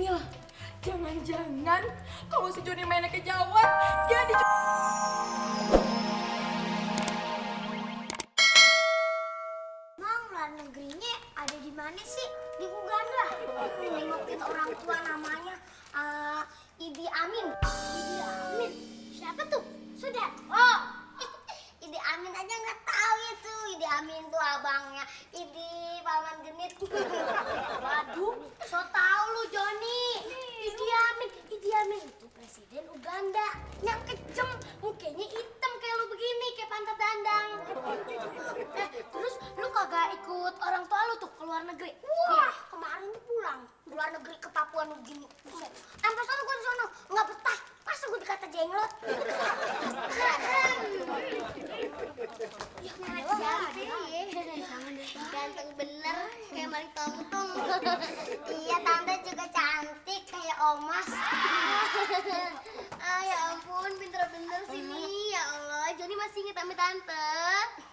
Mil, jangan-jangan kalau si Joni mainnya ke Jawa, dia di... Mang, luar negerinya ada di mana sih? Di Uganda. Nengokin orang tua namanya Idi Amin. Idi Amin? Siapa tuh? Sudah. Oh, Idi Amin aja nggak tahu itu. Idi Amin tuh abangnya Idi Paman Genit. Waduh, so tau lu Joni. Idi Amin itu presiden Uganda. Yang kejem, mukanya hitam kayak lu begini, kayak pantat dandang. Terus lu kagak ikut orang tua lu tuh ke luar negeri? Wah, kemarin tuh pulang ke luar negeri ke Papua Nugini. Sampai sana gua di sono nggak betah. Masa gua dikata jenglot? Ganteng bener kayak Mari Tongtong. Iya, tante juga cantik kayak Omas. Ya ampun, pinter bener sih nih. Ya Allah, Joni masih inget sama tante?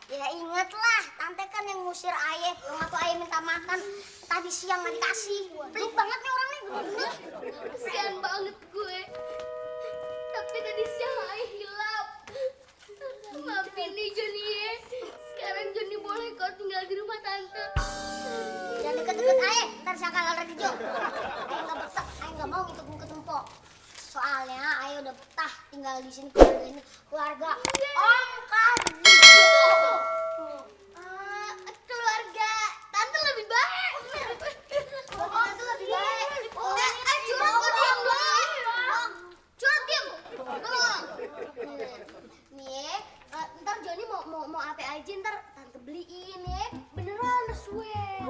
Ya inget lah, tante kan yang ngusir ayah waktu ayah minta makan tadi siang nggak dikasih. Pelit banget nih orang nih, bener. Kasian banget gue. Tapi tadi siang ayah hilap. Maafin nih Joni ya. Sekarang Joni boleh kok tinggal di rumah tante. Jangan deket-deket ayah, ntar sangka lala hijau. Ayah nggak betah, ayah nggak mau ngikut-ngikut empok. Soalnya ayah udah betah tinggal di sini keluarga Om Kardi. Keluarga tante lebih baik. Tante lebih baik. Curhat kok diam dong. Curhat diam. Nih, ntar Joni mau apa aja ntar tante beliin ya. Beneran, swear.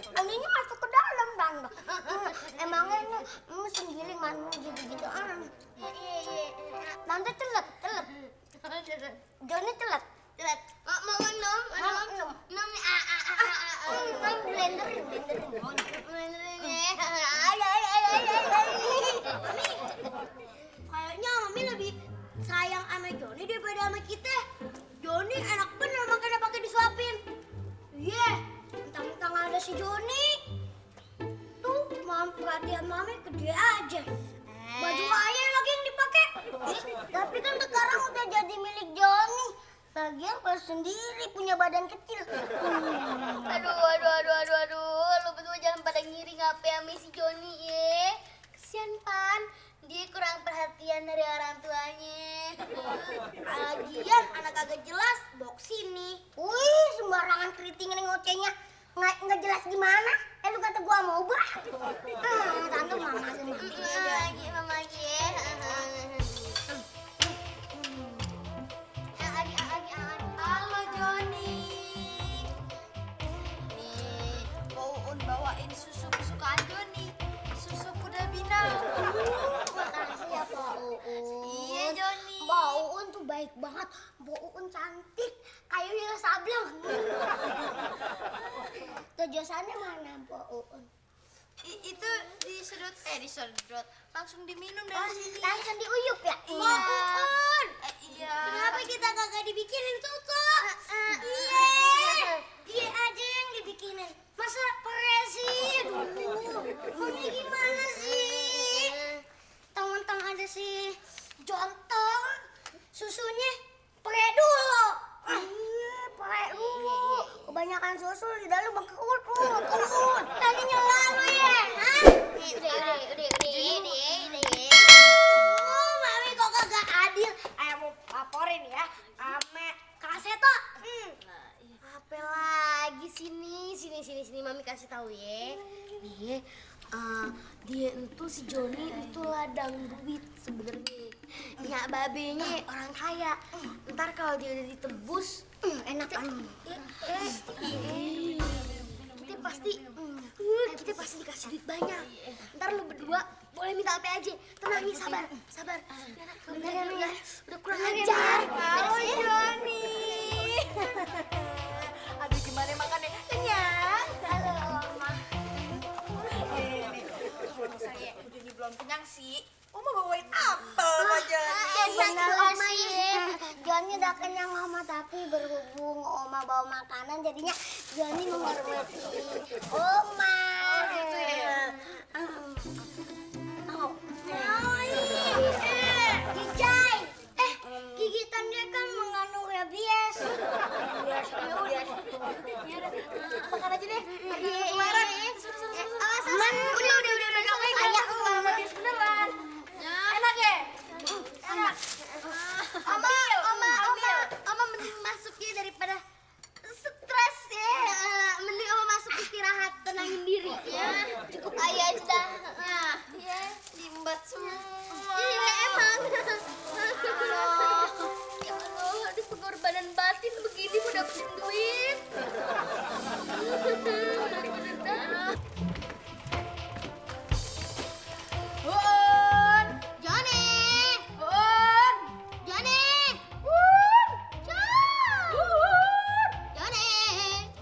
Anginnya masuk ke dalam bang. Emangnya ini mesin giling manu gitu-gitu. Tante celet. Joni celet. Mau minum? Minum nih. Blenderin. Kayaknya Mami lebih sayang sama Joni daripada sama kita. Joni enak bener makannya pakai disuapin. Iya, mentang-mentang ada si Joni. Tuh, perhatian Mami ke dia aja. Baju ayah lagi yang dipakai. Tapi kan sekarang udah jadi milik Joni. Lagian pas sendiri punya badan kecil. Aduh. Lu berdua jangan pada ngiri ngapain sama si Joni ya. Kesian Pan, dia kurang perhatian dari orang tuanya. Lagian anak agak jelas bawa sini. Wih, sembarangan keriting ngocehnya. Nggak jelas gimana? Lu kata gua mau bah. Tante mama lagi. Halo Joni. Nih, Uun bawain susu kesukaan Joni. Susu kuda bina. Makasih ya Pak Uun. Iya Joni. Mbak Uun tuh baik banget. Mbak Uun cantik. Kayak Wira Sableng. Tujuannya mana Mbak Uun? Itu disedot, langsung diminum dari sini. Langsung diuyup ya? Iya. Mbak Uun. Iya. Kenapa kita kagak dibikinin susu? Dia aja yang dibikinin. Masa presi? Ini gimana sih? Tang-tang ada si Jontong. Susunya pre dulu. Pre dulu. Kebanyakan susu di dalam mengkut. Tadi nyela lu ya? Hah? Udah. Mami kok kagak adil. Ayo mau laporin ya. Ame Kaseto. Apa lagi sini Mami kasih tahu ya. Nih, dia itu si Joni itu ladang duit sebenarnya. Nyak babenya orang kaya. Ntar kalau dia udah ditebus, Enak kan? kita pasti dikasih duit banyak. Ntar lu berdua boleh minta apa aja. Tenang nih, sabar. Bener ya, udah kurang ajar. Halo Joni. Aduh gimana makannya? Kenyang. Halo, Mama. Saya Joni belum kenyang sih. Oma bawain apel aja. Bener, Oma ya. Joni udah kenyang Oma, tapi berhubung Oma bawa makanan jadinya Joni menghormati Oma. Oh, gitu ya. Cicai, gigitan dia kan mengandung rabies. Makan aja deh. Kemarin. Aman, udah. Kayak Rabies beneran. Enak ya? Enak. Oma mending masuk ya daripada stres ya. Mending Oma masuk istirahat, tenangin diri ya. Cukup aja aja. Nah, ya, limbat semua. Iya emang. Ya Allah, di pengorbanan batin begini mau dapetin duit. Bun! Joni, Bun! Joni, Bun! Joni,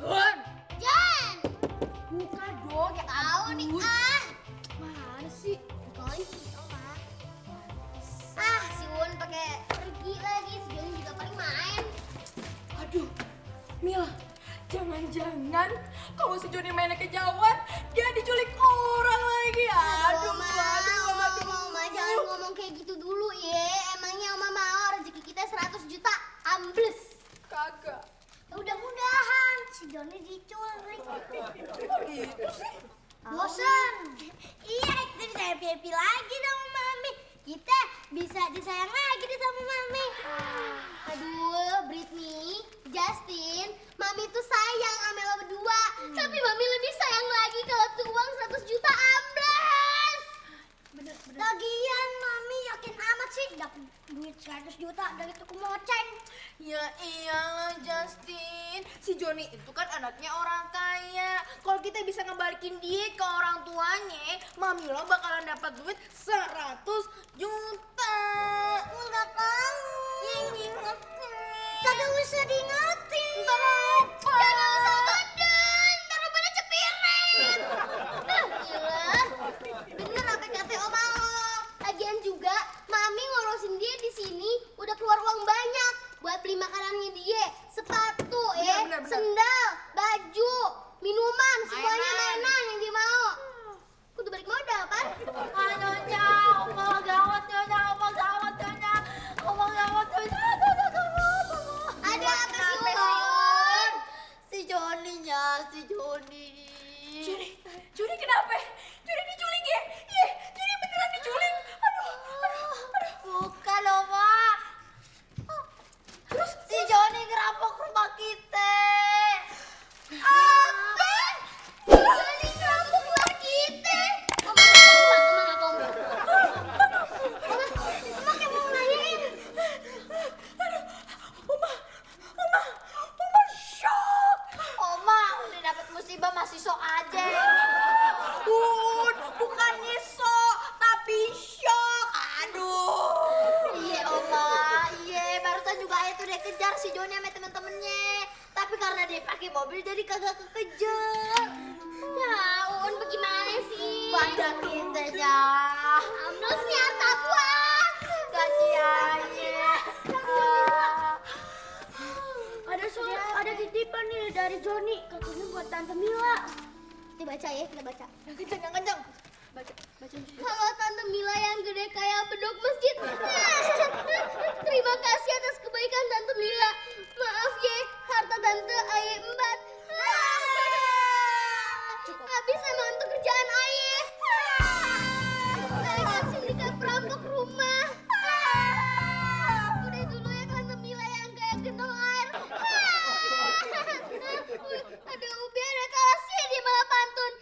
Bun! Jan. Buka dong ya Tahu nih ampun. ah. Mana sih? Kali sih Oma. Ah, si Won pakai pergi lagi, si Joni juga paling main. Aduh, Mila, jangan-jangan kalau si Joni mainnya kejauhan, dia diculik orang lagi. Aduh, Oma, jangan ngomong kayak gitu dulu ya. Emangnya Oma mau rezeki kita 100 juta ambles. Kagak. mudah-mudahan si Joni diculik. Kok gitu sih? Bosan. Iya, kita bisa happy-happy lagi sama Mami. Kita bisa disayang lagi deh sama Mami. Aduh, Britney, Justin, Mami tuh sayang sama lo berdua. Tapi Mami lebih sayang lagi kalau tuh uang 100 juta ambles. Lagian Mami yakin amat sih dapat duit 100 juta dari tukang moceng. Ya iyalah Justin, si Joni itu kan anaknya orang kaya. Kalau kita bisa ngebalikin dia ke orang tuanya, Mami lo bakalan dapat duit 100 juta. Enggak tahu. Ingat Kagak usah diingetin. Ntar lupa. Jangan usah badan, ntar lu pada cepirit. Gila, bener apa kata Oma lo. Lagian juga, Mami ngurusin dia di sini udah keluar uang banyak buat beli makanannya dia, sepatu, Bener. sendal, baju, minuman, semuanya Mainan. mainan yang dia mau. Kudu balik modal kan? Ada apa sih Won? Si Joni. Joni kenapa? Joni diculik ya? Iya, Joni beneran diculik. Aduh. Bukan loh, Mak. Terus Si Joni ngerampok rumah kita. Apa? Si Joni ngerampok rumah kita? Oma nggak kompak. Oma kayak mau nanyain. Oma shock. Oma udah dapet musibah masih sok aja. Bukannya shock, tapi shock. Aduh. Iya Oma, iya barusan juga ayah tuh dia kejar si Joni sama temen-temennya. Tapi karena dia pakai mobil jadi kagak kekejar. Ya, Un bagaimana sih? Baca kita ya. Ambles nih harta gua. Kasihannya. Ada titipan nih dari Joni, katanya buat Tante Mila. Kita baca ya, kita baca. Yang kencang. Baca. Halo Tante Mila yang gede kayak bedok masjid. Terima kasih atas kebaikan Tante Mila. Maaf ya, harta Tante Aye embat. Habis sama untuk kerjaan Aye. Lagi sindikat perampok rumah. Udah dulu ya Tante Mila yang kayak gentong air. Ada Ubi, ada Kalasnya, dia malah pantun.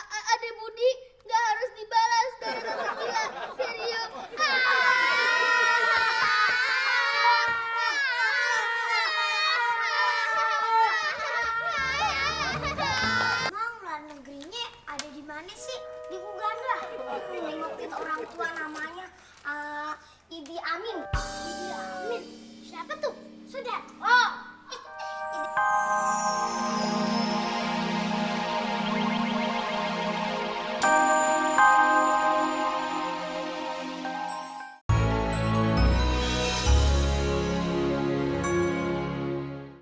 Ada Budi, nggak harus dibalas dari Tante Mila. Serius. Emang luar negerinya ada di mana sih? Di Uganda. Nengokin orang tua namanya Idi Amin. Idi Amin? Siapa tuh? Sudah.